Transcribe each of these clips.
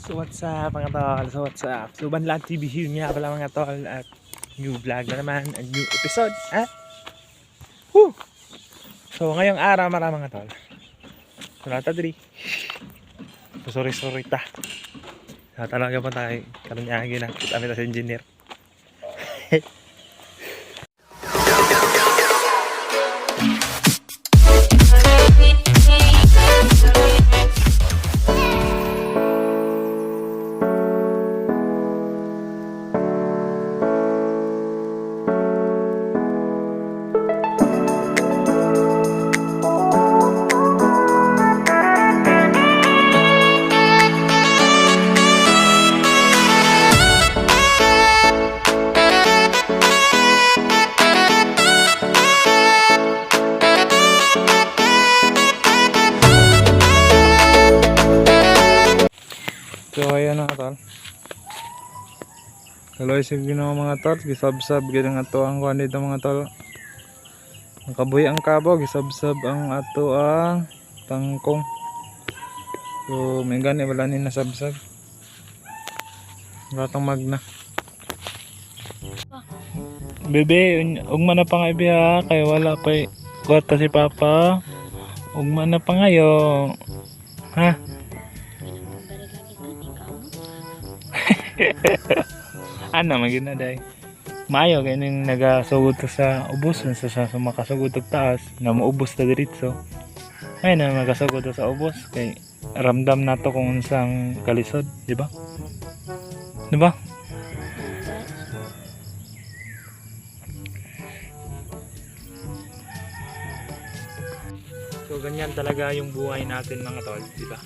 So what's up, mga tol? So what's up? So Banlaan TV here nga pala, mga tol, at new vlog na naman, a new episode. Ha? Woo! So ngayong araw mara, mga tol. So nata diri. So sorry sorry ta. So talaga pa tayo karon niya na kita sa engineer. So ayan na, tol. Kaloy sa Ginoo, mga tol, gisabsab gyud ang ato ang kuan dito, mga tol. Ang kabuhi ang kabo, gisabsab ang ato ang tangkong. So may gani wala ni nasabsab. Wala magna. Bebe, ugma na pa nga ibi ha, kay wala pa kwarta si Papa. Ugma na pa ngayo. Ha? Ano magina day. Maayo kay ning nagasugod ta sa ubos sa makasugod og taas na maubos ta diretso. Ay na makasugod ta sa ubos kay ramdam nato kung unsang kalisod, di ba? Di ba? So ganyan talaga yung buhay natin, mga tol, di ba?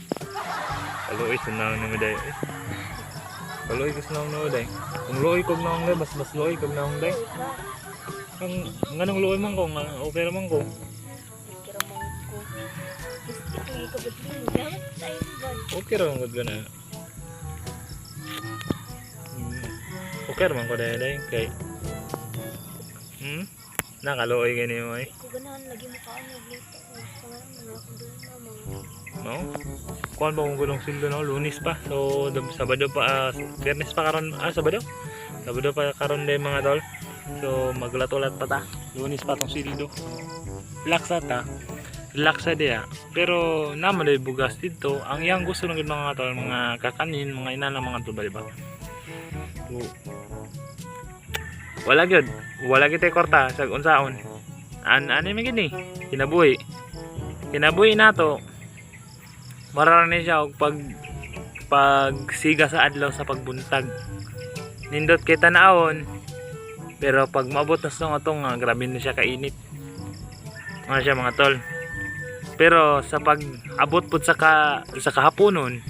Kaluoy sa naong namo day. Eh. Kaluoy ko sa naong namo day. Kung luoy kog naong day, mas mas luoy kog naong day. Ang nganong luoy man ko, nga okay ra man ko. Okay ra man gud ko na. Okay ra man ko day day kay Nakaluoy gani mo eh. No? Kuan ba kung gulong sildo no? Lunes pa. So, Sabado pa, Biyernes pa karon, Sabado? Sabado pa karon din, mga tol. So, maglat-ulat pa ta. Lunes pa tong sildo. Relax ta. Relax sa diya. Pero, naman day bugas dito. Ang iyang gusto ng mga tol, mga kakanin, mga ina ng mga tol, ba, diba? So, wala gyud. Wala gyud tay kwarta sa unsaon. An ano man gini? Kinabuhi. Kinabuhi nato. Marara ni siya og pagsiga sa adlaw sa pagbuntag. Nindot kay tan-awon. Pero pag maabot na sa atong nga grabe na siya kainit. Ano siya, mga tol. Pero sa pag-abot pud sa kahaponon,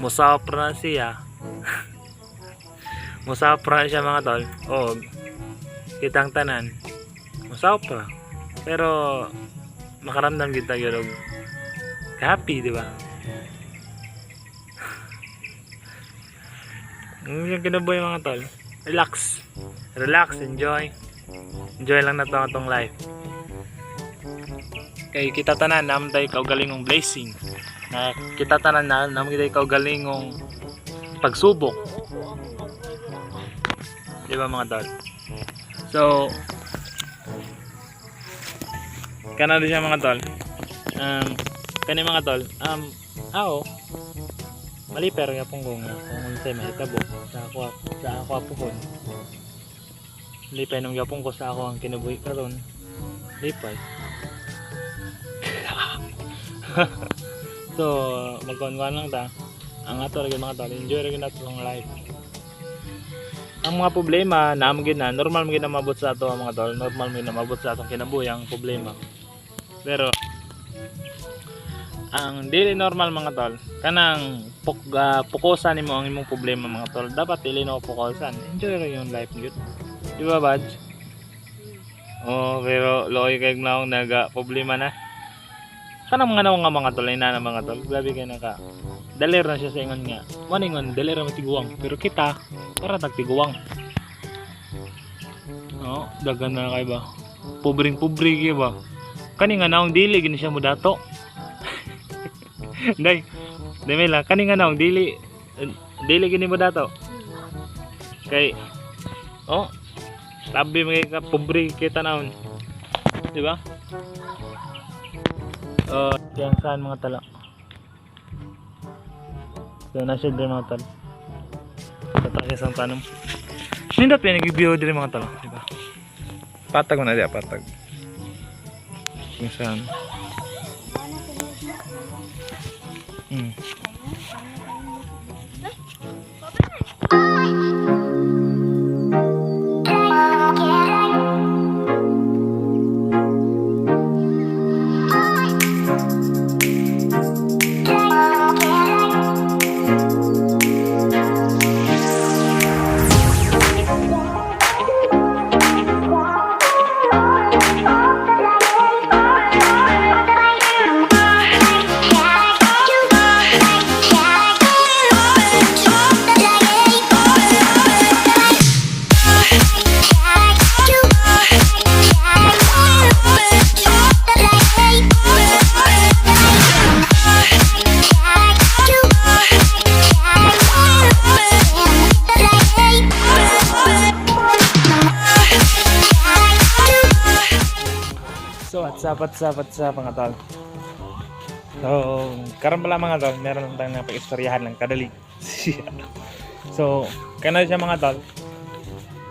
musapra na siya. Musapra na siya, mga tol. Og kitang tanan musapra. Pero makaramdam kita gyud og happy, di ba? Yung kinabuhi, mga tol. Relax. Relax, enjoy. Enjoy lang na to ang atong life. Kay kita tanan naman tayo kaugalingong blessing. Na kita tanan na naman tayo kaugalingong pagsubok. Di ba, mga tol? So, kanado siya, mga tol. Kani, mga tol, ao, mali pero nga pong kung unsay mahitabo sa ako puhon. Lipay nung yapong ko sa ako ang kinabuhi karon. Lipay. So, magkuhan lang ta. Ang ato ra gyud, mga tol, enjoy ra gyud nato ang life. Ang mga problema na gyud na normal man gyud na mabot sa ato, mga tol, normal man gyud na mabot sa atong kinabuhi ang problema. Pero ang dili normal, mga tol, kanang pukusan nimo ang imong problema, mga tol. Dapat dili no pukusan. Enjoy ra yung life gyud. Di ba, Badge? Oh, pero loy kay naong naga problema na. Kanang mga naong nga mga tol, ina na mga tol, grabe kay naka. Daler na siya sa ingon nga. Maningon, daler na tiguang. Pero kita, para tagtiguang. No, dagan na kay ba. Pobreng pobre kay ba. Kani nga naong dili gini siya mo dato. Day. Day mela, kani nga naong dili Dili gini mo dato. Kay oh, tabi mga ka pobre kita naon. Di ba? Oh, yang saan mga tala. So nasa diri mga tol. Tatakis ang tanong. Nindot pa nag-view diri mga tol, di ba? Patag mo na diya, patag. Kung saan. So what's up, what's up, what's up mga tol. So, karon pala mga tol, meron lang tayong napag-istoryahan lang kadali. So, kana siya mga tol.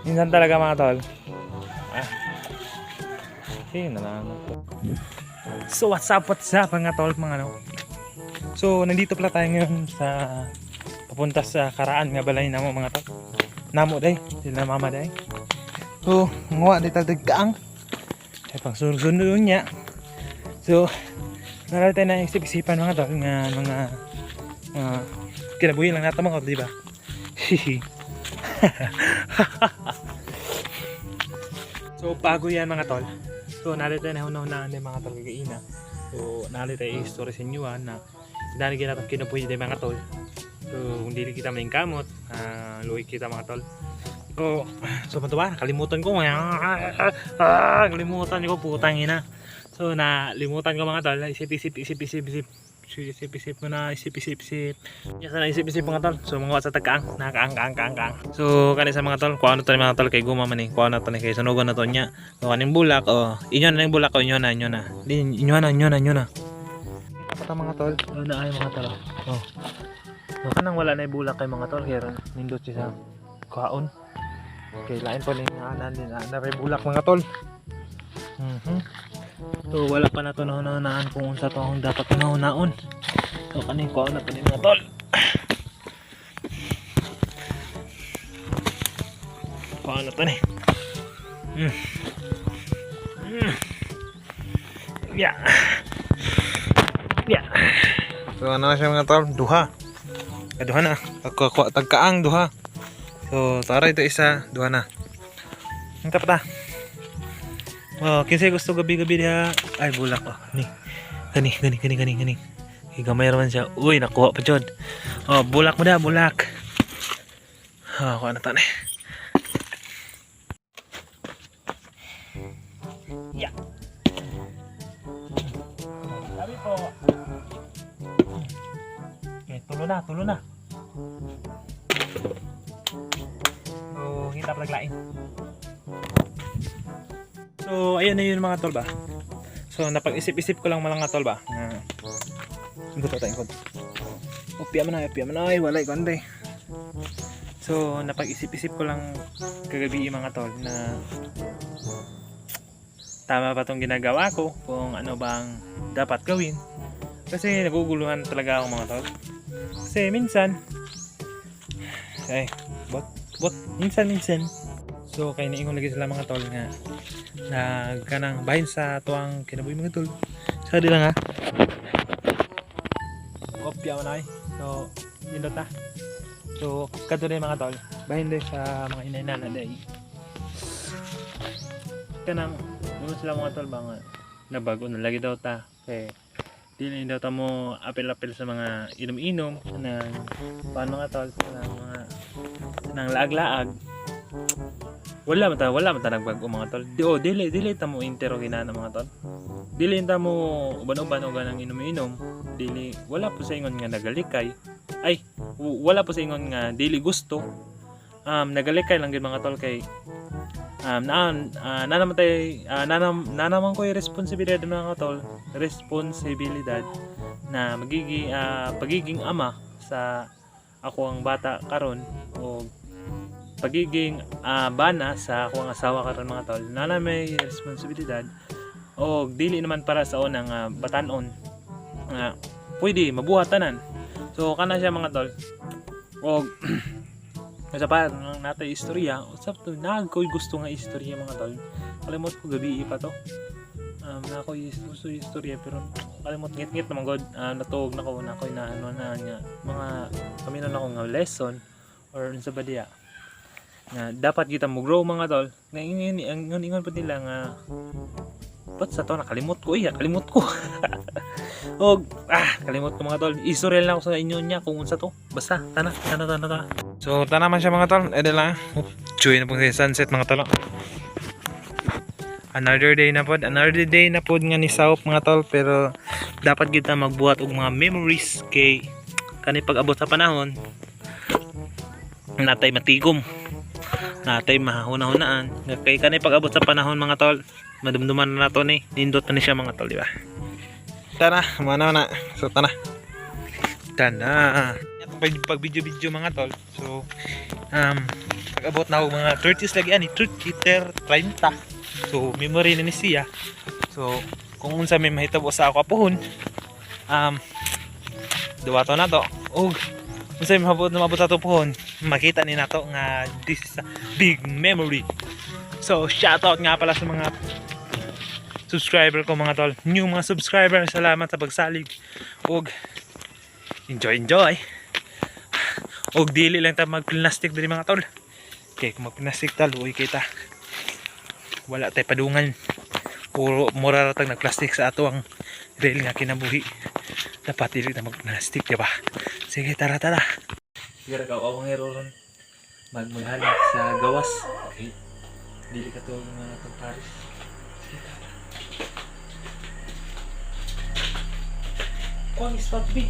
Minsan talaga mga tol. Ah. Okay na lang. So what's up mga tol, mga ano. So, nandito pala tayo ngayon sa papunta sa Karaan nga balay namo mga tol. Namo day, sila mama day. So, nguha di tagdag kaang. Ay, pang sunod niya. So, naral tayo na isip-isipan mga tol nga mga mga kinabuhi lang natin mga tol, di ba? So, bago yan mga tol. So, naral tayo na hunahunaan din mga tol kagaina. So, naral tayo i-story sa inyo na dahil kita kinabuhi din mga tol. So, kung dili kita maling kamot, luwi kita mga tol. So, so matuwa, nakalimutan ko. Ah, kalimutan ko, putang ina. So, nalimutan ko mga tol. Isip, isip, isip, isip, isip. Isip, isip mo na, isip, isip, isip. Yes, na isip, isip mga tol. So, mga sa tagkaang, nakaang, kaang, kaang, kaang. So, kani sa mga tol, kuha na to ni mga tol kay guma man eh. Kuha na to ni kay sunugan na to niya. So, kaning bulak, oh. Inyo na yung bulak, oh. Inyo na, inyo na. Di, inyo na, inyo na, inyo na. Pata mga tol. Ano na ay mga tol. Oh. So, kanang wala na yung bulak kay mga tol. Kaya nindot siya sa kuhaon. Okay, lain pa rin nga na na may bulak mga tol. So wala pa na to nahunahunaan kung unsa to ang dapat nahunaon. So kaning kuhaon na to ni mga tol. Kuhaon na to ni. Yeah. Yeah. So, ano na siya mga tol? Duha. Duha na. Tagkakuha, tagkaang duha. So, tara ito isa, duha na. Ang tapat ah. Oh, kinsay gusto gabi-gabi diha. Ay bulak oh. Ni. Gani, gani, gani, gani, gani. Kay gamay raman siya. Uy, nakuha pa jud. Oh, bulak mo diha, bulak. Oh, kuha na ta ni. Yeah. Sabi po. Okay, tulo na, tulo na. So, kita pa naglain. So, ayun na yun mga tol ba. So, napag-isip-isip ko lang mga tol ba. Nga, ingkot tayo, ingkot. Upya man na, upya man na. Ay, walay, konti. So, napag-isip-isip ko lang kagabi mga tol na tama ba tong ginagawa ko, kung ano bang dapat gawin. Kasi naguguluhan talaga ako mga tol. Kasi minsan, ay, bot, bot, minsan, minsan. So, kay niingon lagi sila mga tol nga nagkanang bahin sa tuwang kinabuhi mga tol. Sorry lang ha. Opya man ay. So, nindot na. So, kadto na mga tol. Bahin din sa mga inay-nana day. Kanang muna sila mga tol ba nga nabago na lagi daw ta. Kay dili daw ta mo apel-apel sa mga inom-inom kanang paano mga tol kanang mga kanang laag-laag. Wala man ta nagbago mga tol. Di oh, dili dili ta mo intero ginana mga tol. Dili ta mo uban-uban o ganang inom-inom. Dili wala po sa ingon nga nagalikay. Ay, Wala po sa ingon nga dili gusto, nagalikay lang gyud, mga tol, kay na na naman tay na naman ko yung responsibilidad, mga tol, responsibilidad na magiging pagiging ama sa ako ang bata karon o pagiging bana sa ako ang asawa karon, mga tol, na na may responsibilidad o dili naman para sa unang batanon nga pwede mabuhat tanan. So kana siya, mga tol. Og sa pa nang natay istorya usab to, nagkoy gusto nga istorya, mga tol. Kalimot ko, gabi pa to, na ako gusto istorya pero kalimot, ngit-ngit naman god. Natuog na ko na ako'y na ano na nga mga kami na ako nga lesson or unsa ba diya nga dapat kita mo grow, mga tol, nga ingon ingon ingon pa nila nga ba't sa to nakalimot ko eh, kalimot ko og kalimot ko, mga tol. Istorya lang ako sa inyo niya kung unsa to. Basta tana tana tana tana. So tana man siya, mga tol. Ede lang. Chuy na pong sunset, mga tol. Another day na pod, another day na pod nga ni South, mga tol, pero dapat kita magbuhat og mga memories kay kani pag-abot sa panahon natay matigom, natay mahuna-hunaan nga kay kani pag-abot sa panahon, mga tol, madumduman na nato ni. Nindot na ni siya, mga tol, di ba? Tara, mana na. So tana tana pag video video, mga tol. So pag-abot na ako mga 30s lagi ani, 30 30, so memory na ni siya. So kung unsa may mahitabo sa ako apuhon, duwato na to, ug unsa may mahabot na mabot sa ato puhon, makita ni nato nga this is a big memory. So shoutout nga pala sa mga subscriber ko, mga tol, new mga subscriber, salamat sa pagsalig ug enjoy enjoy. Ug dili lang ta magplastic diri, mga tol, kay kung magplastic ta, luoy kita, wala tay padungan, puro mura ra tag nagplastic sa ato ang real nga kinabuhi. Dapat dili ta magplastic, di ba? Sige, tara tara. Sige ka ako nga ron magmaghalik sa gawas okay, dili ka to mga tong Paris. Sige, tara. Kuang spot B.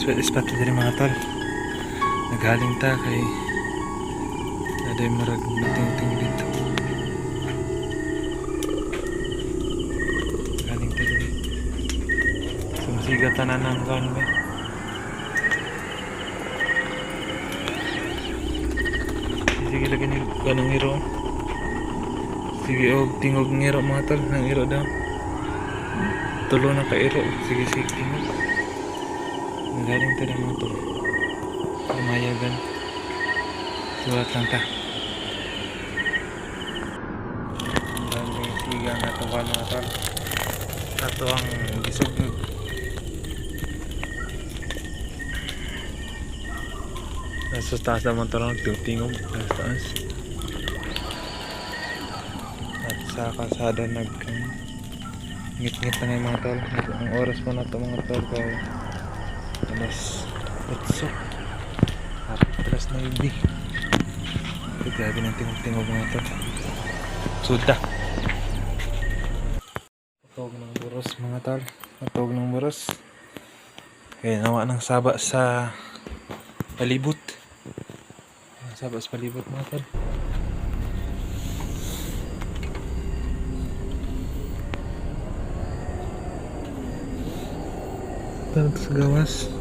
So, next spot diri, mga tol. Naghaling ta kay aday murag ting dito. Galing ta diri. So, masiga tanan ng kuan ba? Sige lagi ni ganang iro. Sige og tingog ngiro, mga tol, nang iro daw. Tulo na ka iro, sige sige tingog. Nagaling ta mga tol. Lumayagan. Surat lang ta. Ang siga nga ito mga tol. Ato ang gisugnog. Nasa taas naman ito lang, tingog. Nasa taas. At sa kalsada nag ngit-ngit na ngayon, mga tol. Ang oras po na ito, mga tol, kay alas 8. Hapit alas 9. Pero grabe ng tingog-tingog, mga tol. Suda. Atog ng buros, mga tol. Atog ng buros. Kaya nawa ng saba sa palibot. Saba sa palibot, mga tol. Tanong sa gawas.